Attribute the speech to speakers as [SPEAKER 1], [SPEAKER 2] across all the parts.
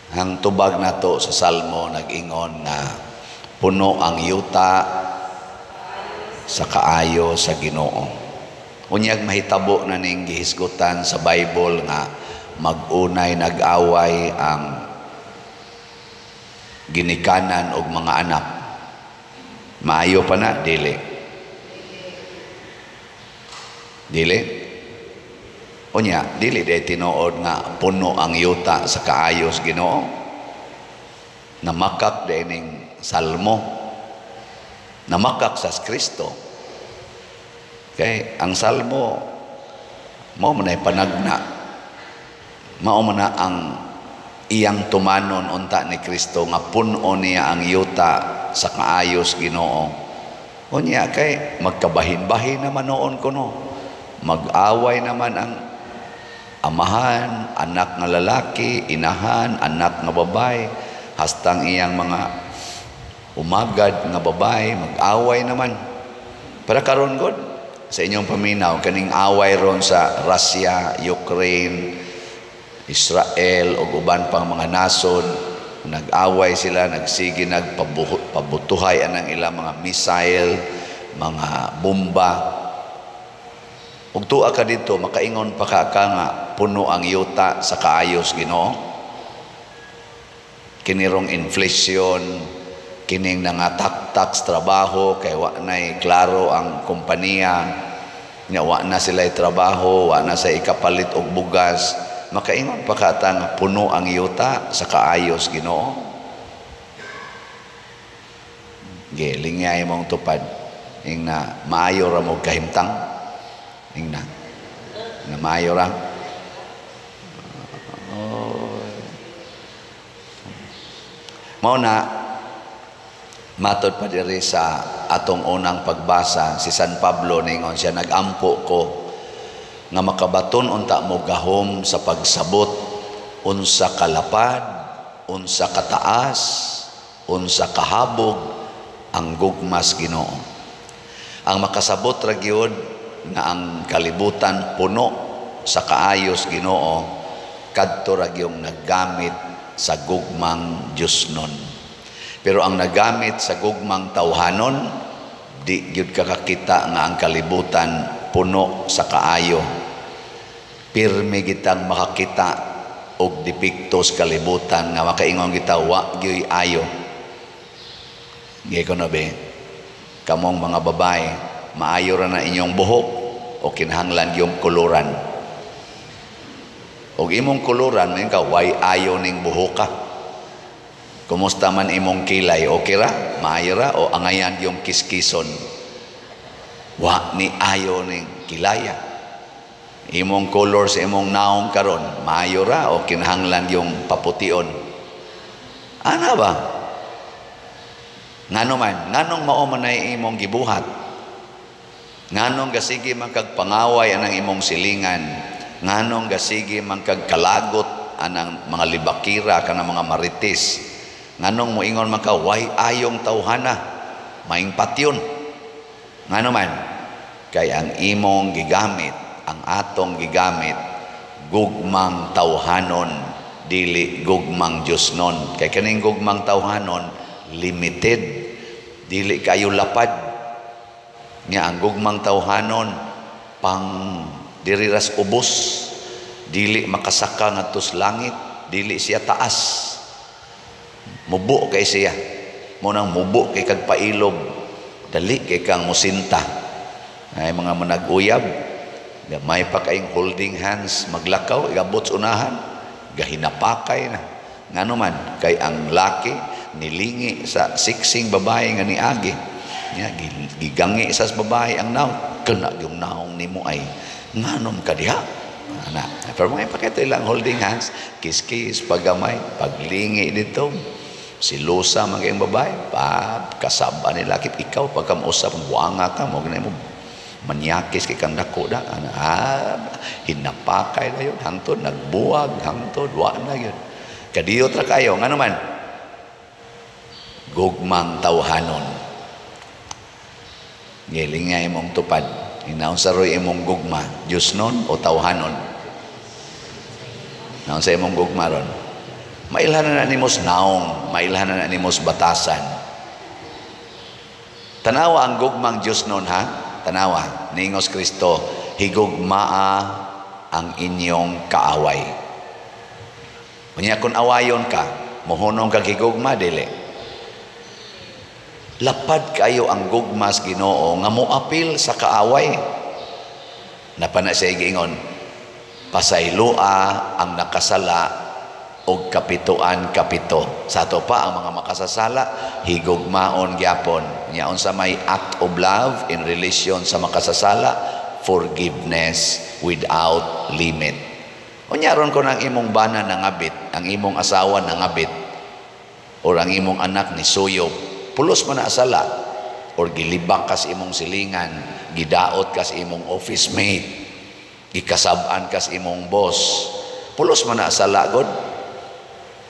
[SPEAKER 1] Ang tubag nato sa Salmo nag-ingon nga puno ang yuta sa kaayo sa Ginoo. Unyag mahitabo na ning gihisgutan sa Bible nga mag-unay nag-away ang ginikanan og mga anak. Maayo pa na dili? Dili. Unya, dili day tinuod nga puno ang yuta sa kaayos Ginoo. Namakak day ning Salmo. Namakak sa Kristo. Kay ang Salmo mao man ay panagna. Mao man na ang iyang tumanon unta ni Kristo nga puno niya ang yuta sa kaayos Ginoo. Unya kay magkabahin-bahin naman noon kuno. Mag-away naman ang amahan, anak nga lalaki, inahan, anak nga babae, hastang iyang mga umagad nga babae, mag-away naman. Para karon god sa inyong paminaw kaning away ron sa Russia, Ukraine, Israel ug uban pang mga nasod, nag-away sila, nagsige nagpabutuhay anang ilang mga missile, mga bomba. Ug tuwa ka dito, makaingon pa ka ka nga puno ang yuta sa kaayos Ginoo. Kinirong inflation, kining nangataktak sa trabaho kay wa na'y klaro ang kompanya, nya wa na sila'y trabaho, wa na sa ikapalit og bugas. Makaingon pa ka ta nga puno ang yuta sa kaayos Ginoo. Gilingay mong tupad ing na maayo ra mo kahimtang. Ing na na maayo ra. Oh. Mao na matod pa diri sa atong unang pagbasa, si San Pablo ningon siya, nag-ampo ko nga makabaton unta mo gahom sa pagsabot unsa kalapad, unsa kataas, unsa kahabog ang gugmas Ginoo. Ang makasabot ra gyud nga ang kalibutan puno sa kaayos Ginoo, kadto ra gyud naggamit sa gugmang Diosnon. Pero ang nagamit sa gugmang tawhanon, di gyud kakakita nga ang kalibutan puno sa kaayo. Pirmi gitang makakita og depekto sa kalibutan nga makaingon kita wa gyud ayo. Gay ko na be, kamong mga babae, maayo ra na inyong buhok o kinahanglan yung kuluran. Og imong kuluran, may ka way ayo ning buhok ka. Kumusta man imong kilay, okay ra? Maayo ra o angayan yung kiskison? Wa ni ayo ning kilaya. Imong color sa imong naong karon, maayo ra o kinahanglan yung papution? Ana ba? Ngano man, nganong mao man ay imong gibuhat? Nganong gasigi man kag pangaway anang imong silingan? Nganong gasigi man kag kalagot anang mga libakira kanang mga marites? Nganong moingon man ka way ayong tawhana, maing patyon? Ngano man, kay ang imong gigamit, ang atong gigamit, gugmang tawhanon, dili gugmang Diosnon. Kay kaning gugmang tawhanon limited, dili kayo lapad. Nga ang gugmang tawhanon pang diri ras ubos, dili makasaka ngadto sa langit, dili siya taas. Mubo kay siya. Mo nang mubo kay kag pailob, dali kay kang musinta. Ay mga manag-uyab, may pa kayong holding hands, maglakaw, igabot sa unahan, gahinapakay na. Ngano man, kay ang laki nilingi sa siksing babae nga niagi. Nya gigangi sa babae ang naong, kana yung naong nimo ay nganom ka diha. Ana, pero mga ipakita ilang holding hands, kiss-kiss, paggamay, paglingi dito. Silusa man kayong babae, pa kasaba ni laki, ikaw pagka mausap, buanga ka, mo ganay mo manyakis kay kang dako da. Ana, hinapakay na yun, hangtod nagbuwag, hangtod wa na yun. Kadiyot ra kayo, ngano man? Gugmang tawhanon. Gilingay imong tupad. Inaon sa roy imong gugma, Diosnon o tawhanon? Naon sa imong gugma ron? Mailhan na nimo sa naong, mailhan na nimo sa batasan. Tanawa ang gugmang Diyos noon, ha? Tanawa, ningos Kristo, "Higugmaa ang inyong kaaway." Unya kung awayon ka, mohunong kag higugma, dili? Lapad kayo ang gugmas Ginoo nga moapil sa kaaway. Naa pa na siya giingon, "Pasayloa ang nakasala og kapituan kapito." Sa ato pa ang mga makasasala, higugmaon gyapon. Nya unsa may act of love in relation sa makasasala? Forgiveness without limit. Unya ron kon ang imong bana nangabit, ang imong asawa nangabit, or ang imong anak ni suyop, pulos man na sala, or gilibak kas imong silingan, gidaot kas imong office mate, gikasab-an kas imong boss, pulos man na sala god.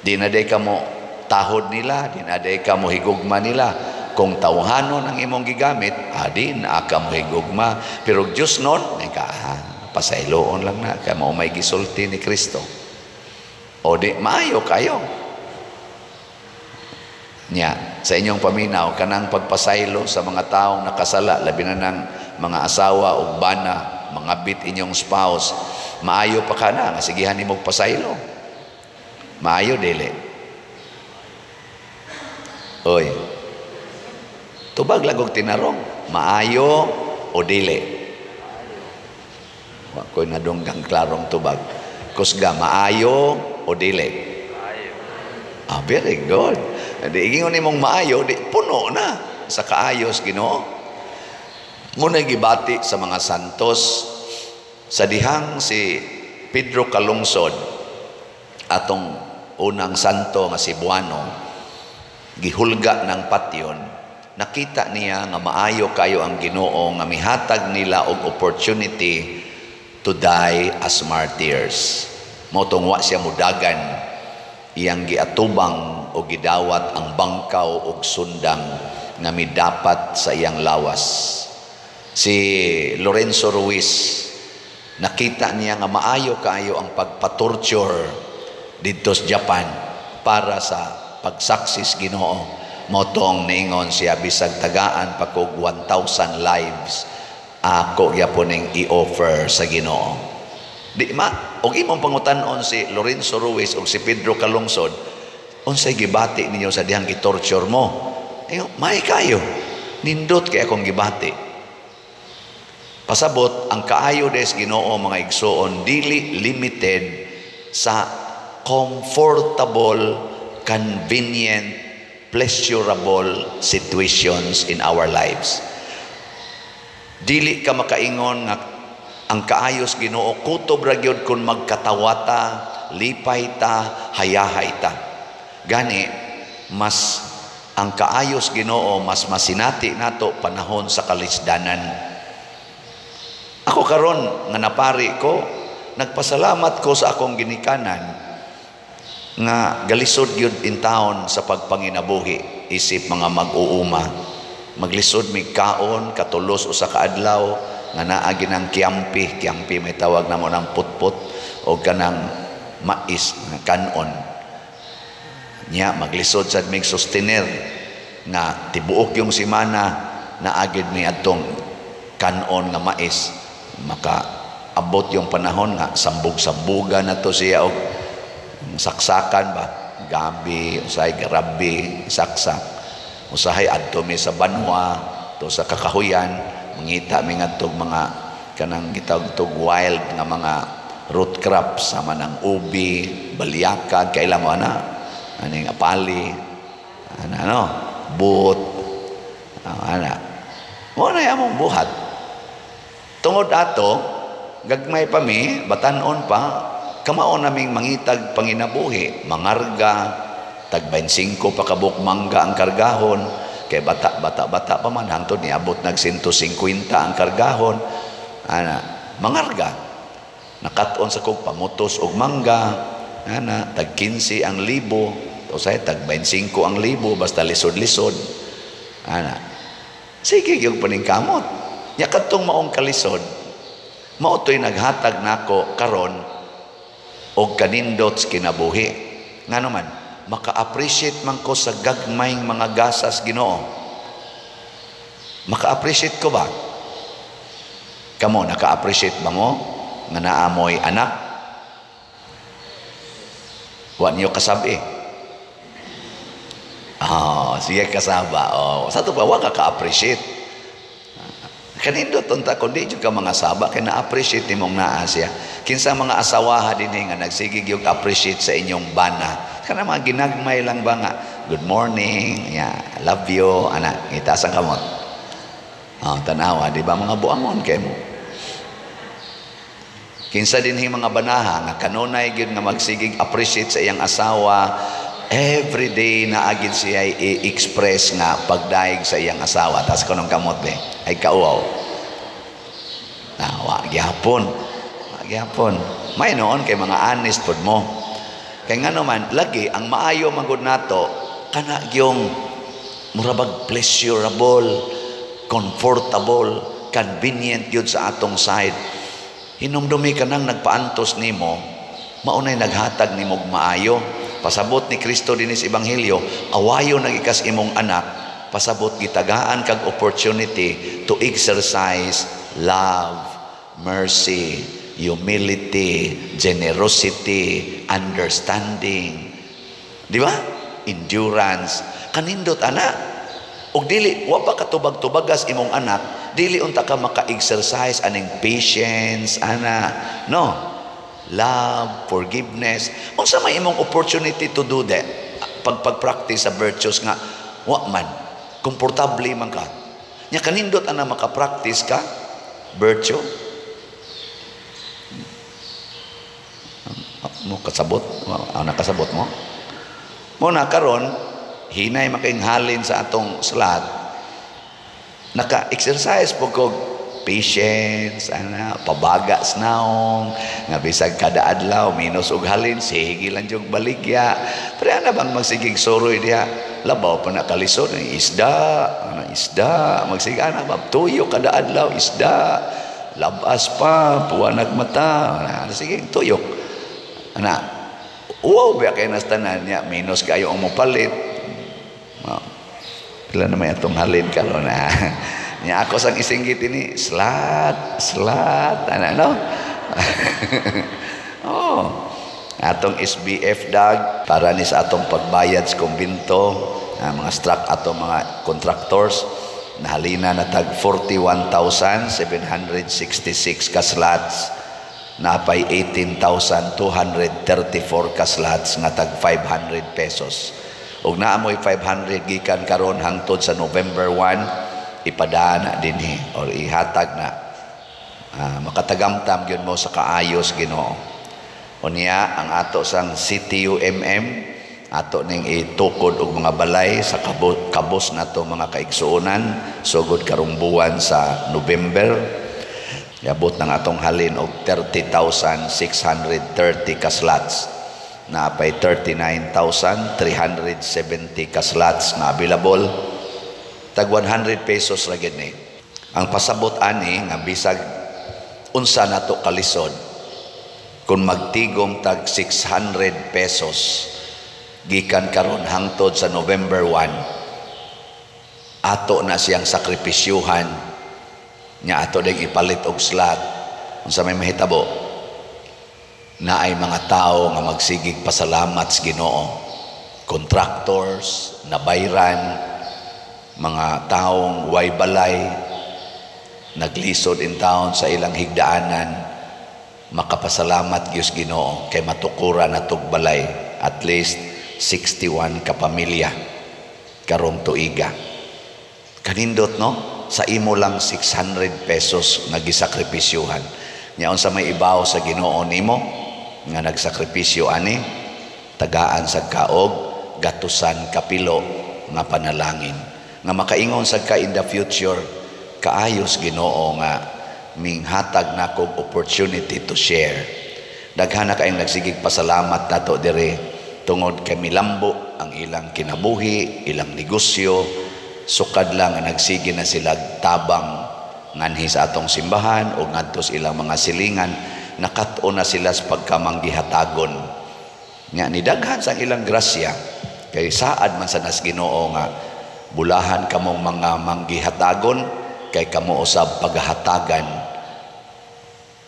[SPEAKER 1] Di na day ka mo tahod nila, di na day ka mo higugma nila. Kung tawhanon ang imong gigamit, adi na ka mo higugma. Pero Diyos nun, ay ka, pasayloon lang na, kay mao may gisulti ni Kristo. O di, maayo kayo. Nya, sa inyong paminaw, kanang pagpasaylo sa mga taong nakasala, labi na ng mga asawa o bana, mga bit inyong spouse, maayo pa ka na, nga sigihan nimo pasaylo? Maayo, dili? Oy. Tubag lang og tinarong. Maayo o dili? Wa ko'y nadunggang klarong tubag. Kusga, maayo o dili? Ah, very good. Di ingon nimong maayo, di puno na sa kaayos Ginoo. Muna gibati sa mga santos sa dihang si Pedro Calungsod, atong unang santo nga Cebuano, gihulga ng patyon, nakita niya nga maayo kayo ang Ginoo nga mihatag nila og opportunity to die as martyrs. Mao tong wa siya mudagan, iyang giatubang o gidawat ang bangkaw og sundang nga midapat sa iyang lawas. Si Lorenzo Ruiz, nakita niya nga maayo kaayo ang pagpatorture didto sa Japan para sa pagsaksis Ginoo. Mao tong niingon siya, "Bisag tagaan pa kog 1,000 lives, ako gyapon ning i-offer sa Ginoo." Di ma og imong pangutan-on si Lorenzo Ruiz og si Pedro Calungsod, "Unsay gibati ninyo sa dihang gitorture mo?" Ayo, may kayo. Nindot kay akong gibati. Pasabot, ang kaayo des Ginoo, mga igsoon, dili limited sa comfortable, convenient, pleasurable situations in our lives. Dili ka makaingon nga ang kaayos Ginoo kutob ra gyud kun magkatawa ta, lipay ta, hayahay ta. Gani mas ang kaayos Ginoo mas masinati nato panahon sa kalisdanan. Ako karon nga napari ko, nagpasalamat ko sa akong ginikanan nga galisod gyud in town sa pagpanginabuhi isip mga mag-uuma. Maglisod mig kaon katulos usa ka adlaw nga naa ginang kiyampi, kiyampi may tawag namo ng putput o kanang mais nga kanon. Nya maglisod sad mig sustenir nga tibuok yung simana naagid mi adtong kanon nga mais. Maka abot yung panahon nga sambog-sambuga na to siya og saksakan ba, gabi usahay, garabi saksak usahay. Adto mi sa banwa to sa kakahuyan, mangita mi ngadtog mga kanang gitawag tog wild nga mga root crops sama ng ubi, balyakag, kaila mo ana, aning apali, ana no, but, ana. Mo na among buhat. Tungod ato, gagmay pa mi, batanon pa, kamao naming mangitag panginabuhi, mangarga, tag 25 pa kabuk mangga ang kargahon, kay bata bata bata pa man, hangtod niabot nag 150 ang kargahon, ana, mangarga. Nakat-on sa kog pamutos og mangga, ana, tag 15 ang libo, o say tag 25 ang libo, basta lisod-lisod. Ana. Sige gyud paningkamot. Nya kadtong maong kalisod, mao to'y naghatag nako karon og kanindot sa kinabuhi. Ngano man, maka-appreciate man ko sa gagmayng mga gasas Ginoo. Maka-appreciate ko ba? Kamo, naka-appreciate ba mo nga naamoy anak? Wa niyo kasabi. Oh, sige kasaba. Oh, sa to pa wa ka ka-appreciate. Kanindot unta kun di jud ka mga saba kay na-appreciate nimong naa siya. Kinsa mga asawaha dinhi nga nagsige gyud appreciate sa inyong bana? Kana mga ginagmay lang ba nga good morning, yeah, love you, ana, itaas ang kamot. Oh, tanawa, di ba mga buangon kay mo? Kinsa dinhi mga banaha nga kanunay gyud nga magsigig appreciate sa iyang asawa, every day na agid siya i-express nga pagdaig sa iyang asawa? Taas ko ng kamot be. Ay kauaw. Na wa gyapon. Wa gyapon. May noon kay mga honest pod mo. Kay ngano man lagi ang maayo magud nato kana gyung murabag pleasurable, comfortable, convenient gyud sa atong side. Hinumdumi ka nang nagpaantos nimo, maunay naghatag nimo og maayo. Pasabot ni Kristo dinhi sa Ebanghelyo, awayo nagikas imong anak, pasabot gitagaan kag opportunity to exercise love, mercy, humility, generosity, understanding. Di ba? Endurance. Kanindot ana. Og dili wa pa katubag-tubagas imong anak, dili unta ka maka-exercise aning patience ana. No. Love, forgiveness. Unsa may imong opportunity to do that? Pag pag-practice sa virtues nga wa man, komportable man ka. Nya kanindot ana maka-practice ka virtue. Mo kasabot, ana kasabot mo. Mo na karon hinay makinghalin sa atong slot. Naka-exercise po kog patience, ana, pabaga sa naong, nga bisag kada adlaw minus og halin, sige lang jug baligya. Pero ana bang magsigig suroy diha, labaw pa na kalisod, isda, ana isda, magsige ana ba tuyo kada adlaw isda, labas pa, puwanag mata, ana sige tuyok. Ana, uwaw ba kay nas tanan niya, minus kayo ang mopalit. Oh. Pila na may atong halin karon na. Nya ako sang isinggit ini slat, slat, ana no? Oh. Atong SBF dag para ni sa atong pagbayad sa kumbinto, mga struck atong mga contractors nahalina na tag 41,766 ka slots, napay 18,234 ka slots nga tag 500 pesos. Ug naa moy 500 gikan karon hangtod sa November 1, ipadaan na dinhi or ihatag na. Makatagamtam gyud mo sa kaayos Ginoo. Unya ang ato sang CTUMM ato ning itukod og mga balay sa kabos nato mga kaigsuonan sugod karong buwan sa November. Yabot ng atong halin og 30,630 ka slots. Napay 39,370 ka slots na available. Tag 100 pesos ra gyud ni. Ang pasabot ani nga bisag unsa nato kalisod kung magtigom tag 600 pesos gikan karon hangtod sa November 1, ato na siyang sakripisyuhan nya ato ding ipalit og slot. Unsa may mahitabo? Naay mga tao nga magsigig pasalamat sa Ginoo, contractors, nabayran, mga taong way balay, naglisod in town sa ilang higdaanan, makapasalamat gyud Ginoo kay matukura na tog balay, at least 61 ka pamilya karong tuiga. Kanindot no? Sa imo lang 600 pesos nga gisakripisyuhan. Nya unsa may ibaw sa Ginoo nimo nga nagsakripisyo ani, tagaan sa kaog gatusan kapilo nga panalangin nga makaingon sad ka in the future, kaayos Ginoo nga minghatag nakog opportunity to share. Daghan na kayong nagsigig pasalamat nato dire tungod kay milambo ang ilang kinabuhi, ilang negosyo, sukad lang nga nagsige na sila tabang nganhi sa atong simbahan o ngadto sa ilang mga silingan, nakat-on na sila sa pagkamanggihatagon. Nga nidaghan sa ilang grasya kay saad man sa nas Ginoo nga bulahan kamong mga manggihatagon kay kamo usab paghatagan,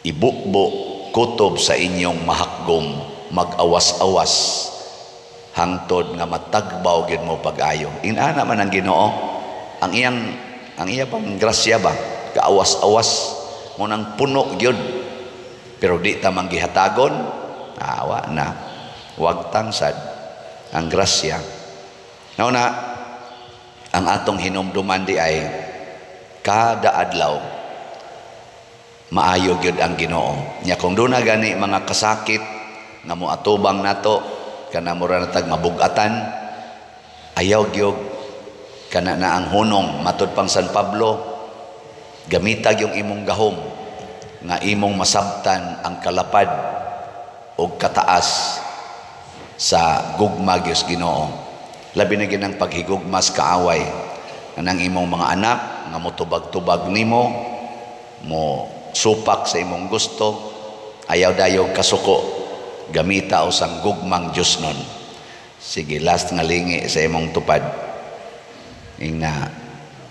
[SPEAKER 1] ibukbo kutob sa inyong mahakgom, mag-awas-awas hangtod nga matagbaw gyud mo pag-ayo. Inana man ang Ginoo, ang iya pang grasya ba, kaawas-awas mo nang puno gyud. Pero di ta manggihatagon, awa na, wagtang sad ang grasya. Nauna ang atong hinumduman di ay kada adlaw maayo gyud ang Ginoo. Nya kung duna gani mga kasakit nga moatubang nato, kana mura na tag mabugatan, ayaw gyud kana na ang hunong. Matud pang San Pablo, gamitag yung imong gahom nga imong masabtan ang kalapad og kataas sa gugma gyud Ginoo, labi na ginang paghigugmas kaaway, anang imong mga anak nga motubag-tubag nimo, mo supak sa imong gusto, ayaw dayog kasuko, gamita usang gugmang Diyos nun. Sige, last nga lingi sa imong tupad. Ingna,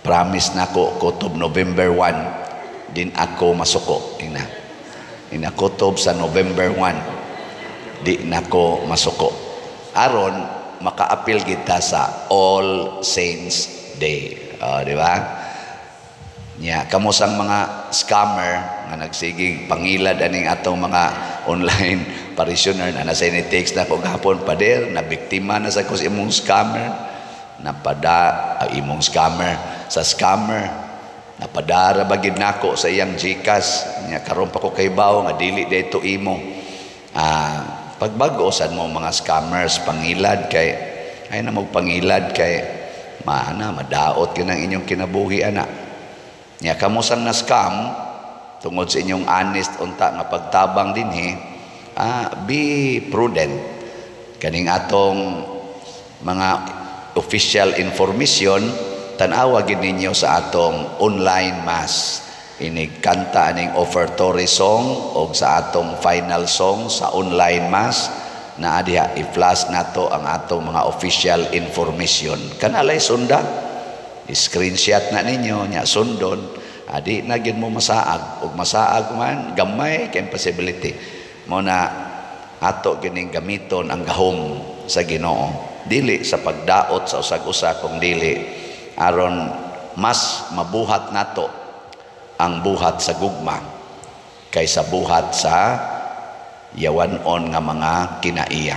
[SPEAKER 1] promise nako, kutob November 1 din ako masuko. Ingna, ingna, kutob sa November 1 di nako masuko, aron makaapil kita sa All Saints Day. Oh, di ba? Nya, kamo sang mga scammer nga nagsigig pangilad aning atong mga online parishioner na nasa ni text na ko gahapon, "Pader, na biktima na sa ko sa imong scammer." Napada imong scammer sa scammer, napadara bagid nako sa iyang GCash. Nya karon pa ko kaybaw nga dili dito imo. Pagbag-o sad mo mga scammers pangilad, kay ay na mo pangilad kay maana madaot gyud ang inyong kinabuhi ana. Nya kamo sang na scam tungod sa inyong honest unta nga pagtabang dinhi, be prudent. Kaning atong mga official information, tan-awa gid ninyo sa atong online mass, inig kanta aning offertory song og sa atong final song sa online mass, naa diha, i-flash nato ang atong mga official information. Kanalay sunda, screenshot na ninyo nya sundon, adi na gyud mo masaag, ug masaag man gamay kay possibility mo na. Ato gining gamiton ang gahom sa Ginoo, dili sa pagdaot sa usag-usa, kung dili aron mas mabuhat nato ang buhat sa gugma kaysa buhat sa yawanon nga mga kinaiya.